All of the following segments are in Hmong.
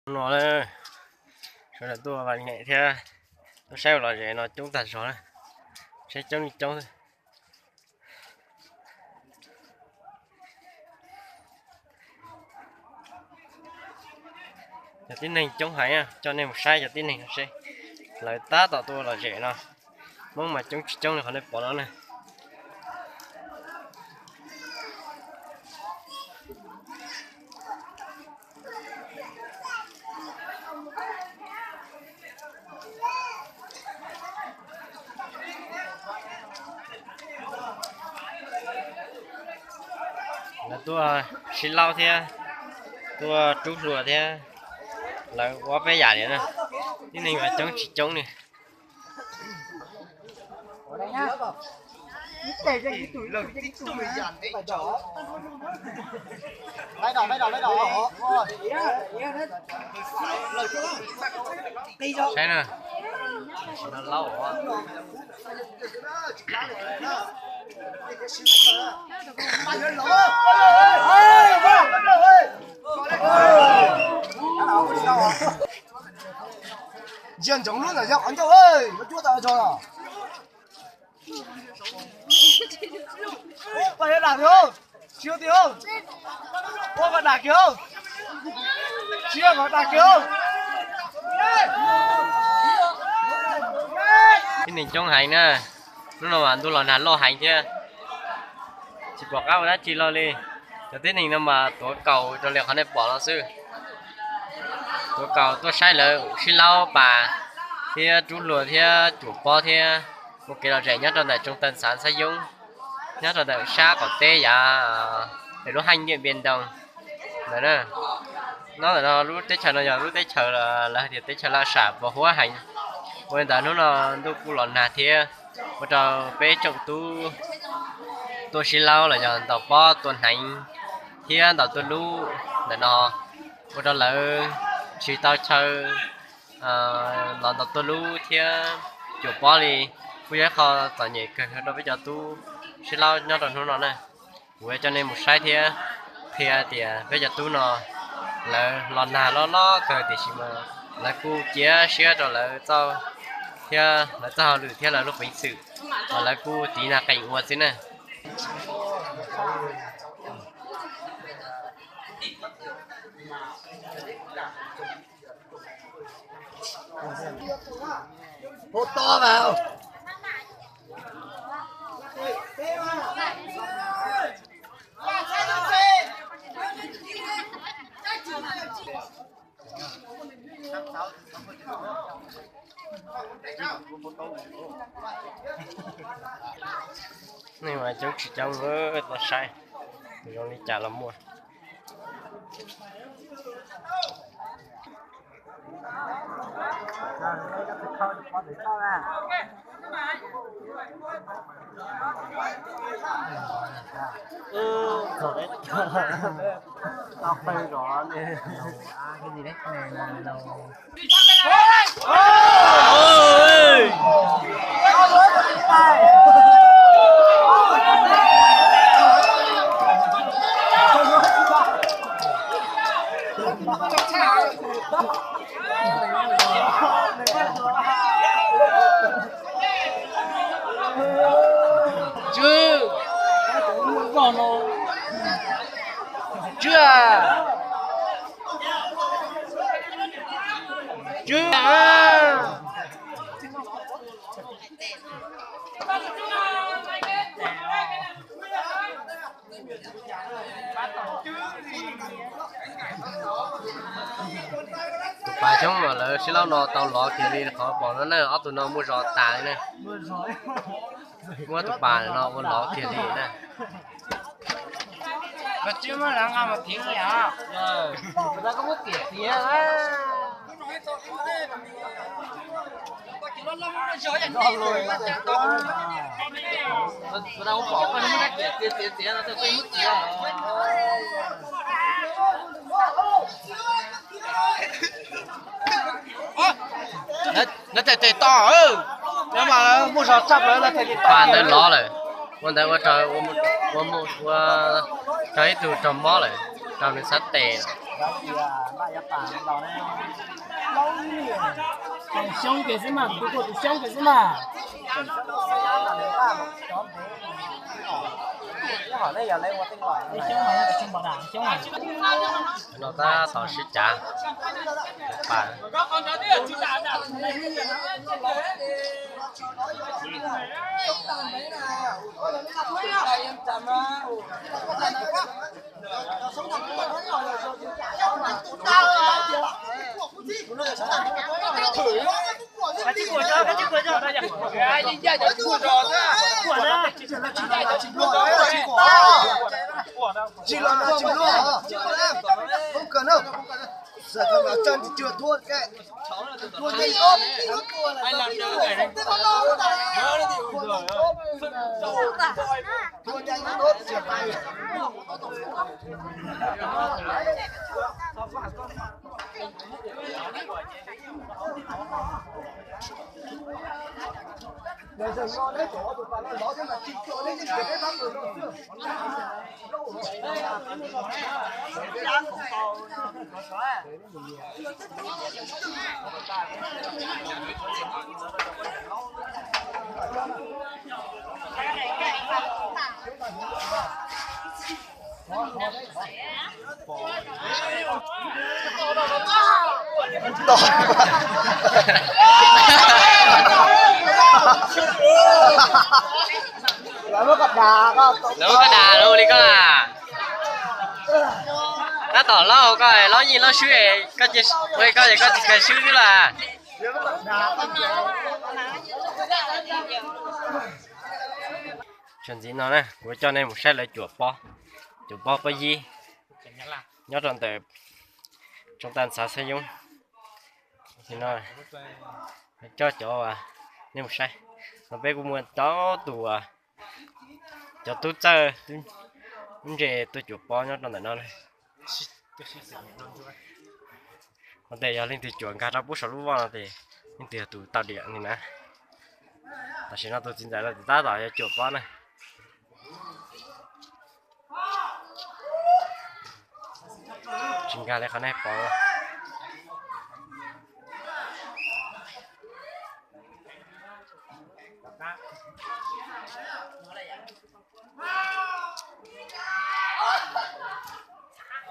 No, sawv daws tuaj vam nyem thiab tuaj saib ua lom zem no coob tag zog na. Saib coob li coob xwb. Cov tib neeg coob heev, coj nej mus saib cov tib neeg no seb. Lawv tab tom tuaj ua lom zem no. Hmoob mas coob tsis coob li qhov nej pom no na. Lawv tuaj sib laub thiab tuaj rub hlua thiab, lawv ua peb yam li na. Tib neeg mas coob tsis coob li. Saib na, laub. Ntsia ntsoov lub ntawm yog qhov ncauj, lawv cuab tau zog los. Ua kom dam kiag, ua kom dam kiag, tsis yog kom dam kiag. Tib neeg coob heev na, hnub no mas ntuj los nag loj heev thiab, tsis pom qab ua dab tsi los li. Cov tib neeg no mas tuav kaus raws li qhov nej pom no xwb. Tuav kaus tuaj saib lawv sib laub pas thiab rub hlua thiab cuam pob thiab ua kev lom zem nyob rau ntawm tsoo taw xav xab yoob, nyob rau ntawm sab qaum teb yav pem lub heej Ntiaj Npia Ntoo ntawd na. Nyob ntawm no lub teb chaws no yog lub teb chaws lawv hais tias teb chaws laj sam puas huab heev. Ua li ntawd hnub no ntuj kuj los nag thiab, ua rau peb tsoom tub tuaj sib laub los yog ntaus pob tua hneev thiab ntaus tuj lub ntawm no, ua rau lawv tsis tau chaw los ntaus tuj lub thiab cuam pob li. Kuj yog ib qho txom nyem kawg rau peb cov tub sib laub nyob rau hnub no na. Kuv yuav coj nej mus saib thiab qhia tias peb cov tub no lawv los nag loj loj kawg tiam sis mas lawv kuj cia siab rau lawv txoj, thiab lawv txoj hauj lwm thiab lawv lub peev xwm, mas lawv kuj tiv nag qees ua xwb na. Nej mas coob tsis coob, los saib zoo li cas los muaj. Tswb, tswb, tswb. Tus pas xyoob uas lawv sib laub no tau lov kiag li qhov pom no na, ob tug no muaj zog tas li na. Muab tus pas no ua lov kiag li na. Lawv tes tes to, lawv mas muaj zog tshaj plaws, lawv tes tes to. Pas ntawd lov lawm, ua ntawd ua raug, ua mus ua raug ib tug raug mob lawm, raug nws xav tes. Xyoob kiag xwb mas, kuv tus koj tus xyoob kiag xwb mas. Xyoob, xyoob, xyoob. No tab tom sib cav. Lawv muab koj dag, lawv ua li koj na. Tab tom laub koj, laub yij laub swb, koj ces koj tsis kawg swb xwb las. Txuas ntxiv no na kuv coj nej mus saib lawv cuam pob, cuam pob pob yib nyob rau ntawm tsoob tag ntxhav xab yoob. No coj cov, nej mus saib, no peb kuj muaj cov tus, cov tub txawj, tub ntse tuaj cuam pob nyob rau ntawm no na. Ua tes yog leej twg cuam nkag rau pub saum lub voj no ces leej twg yog tus tau diam li na. Tam sim no tus txiv ntxawm no tab tom yuav cuam pob na. Tsis nkag li qhov nej pom.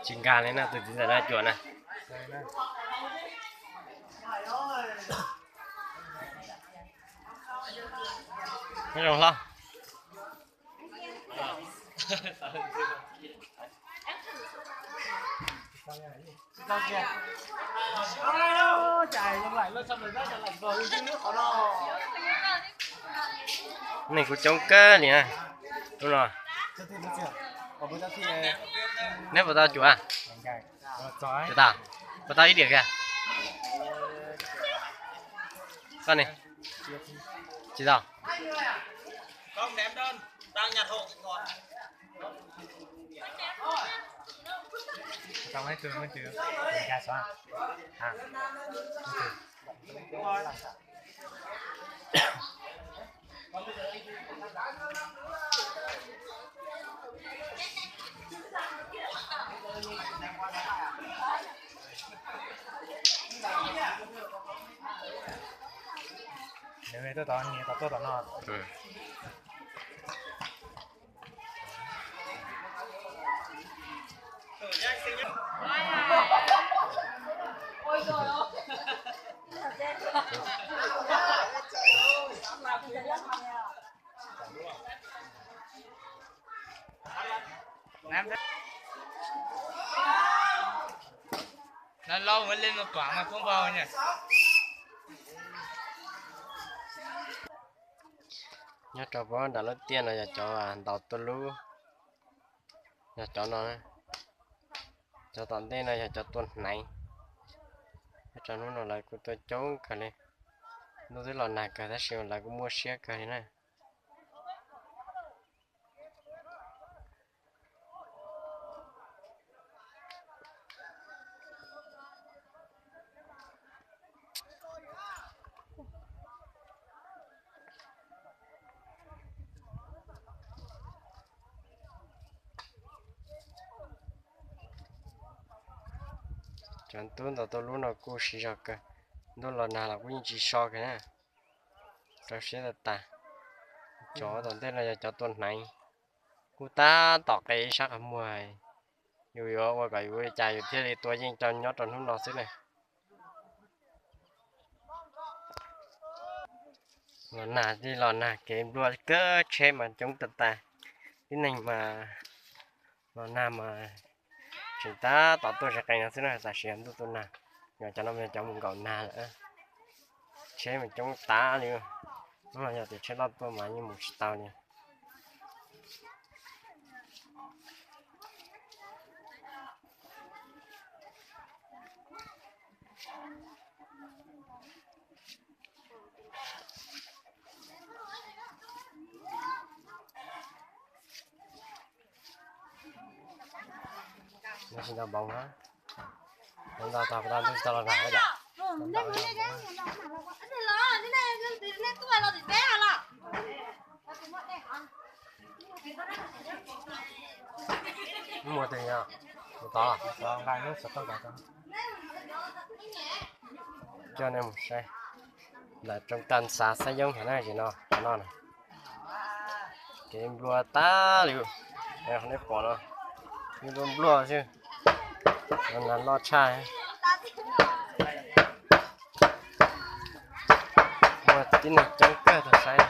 Tsis nkag li na, tus txiv ntxawm no cuam na. Nyob zoo hlob. Neeg kuj coob kawg li na. Hnub no neb puas tau cuam? Puas tau? Puas tau ib diam kiag? Koj ne? Tsis tau. Nws tuaj tom, nws tom tuaj tom no. Lawv laub ua li no tuam mas poob npau. Nyob rau pab nram lub tiaj no yog cov ntaus tuj lub, yog cov no. Cov tom ntej no yog cov tua hnaiv. Nyob rau hnub no lawv kuj tuaj coob kawg li. Ntuj twb los nag kawg tab sis lawv kuj muaj siab kawg li na. Cov ntub ntaus tuaj lub no kuj siv zog kawg, ntuj los nag los kuj yeej tsis so kiag na. Rau siab tas tas. Cov tom ntej no yog cov tua hneev, kuj tab tom qe ib sab qhov muag. Yus yuav ua kom yus li cas yus thiaj li tua yeej rau nyob rau hnub no xwb na. Los nag li los nag, kev nplua kawg, tsheb mas coob tas tas. Tib neeg mas los nag mas tseem tab tom tuaj tsis qees no xwb na, tam sim yog ntuj tu nag. Yog cov no yog cov mus nkaum nag lawm. Tsheb mas coob tas li. Hnub no yog tias tsheb loj tuaj mas yeej mus tsis tau li. Tsis tau npoo na. Ntau tag pas tag ntuj tsis tau los nag yom. Muaj twg yog mus tod? Coj nej mus saib ntawm rooj tag xav xab yoob ntawm no, no, kev nplua tas li. Nej pom no, nplua nplua xwb, nag loj tshaj. Muaj tib neeg coob kawg tau saib.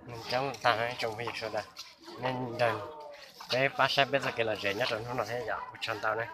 Neeg coob tag, tsoom phooj ywg sawv daws, nej nrog peb pab saib peb txoj kev lom zem nyob rau hnub no thiab yom, ua tsaug ntau na.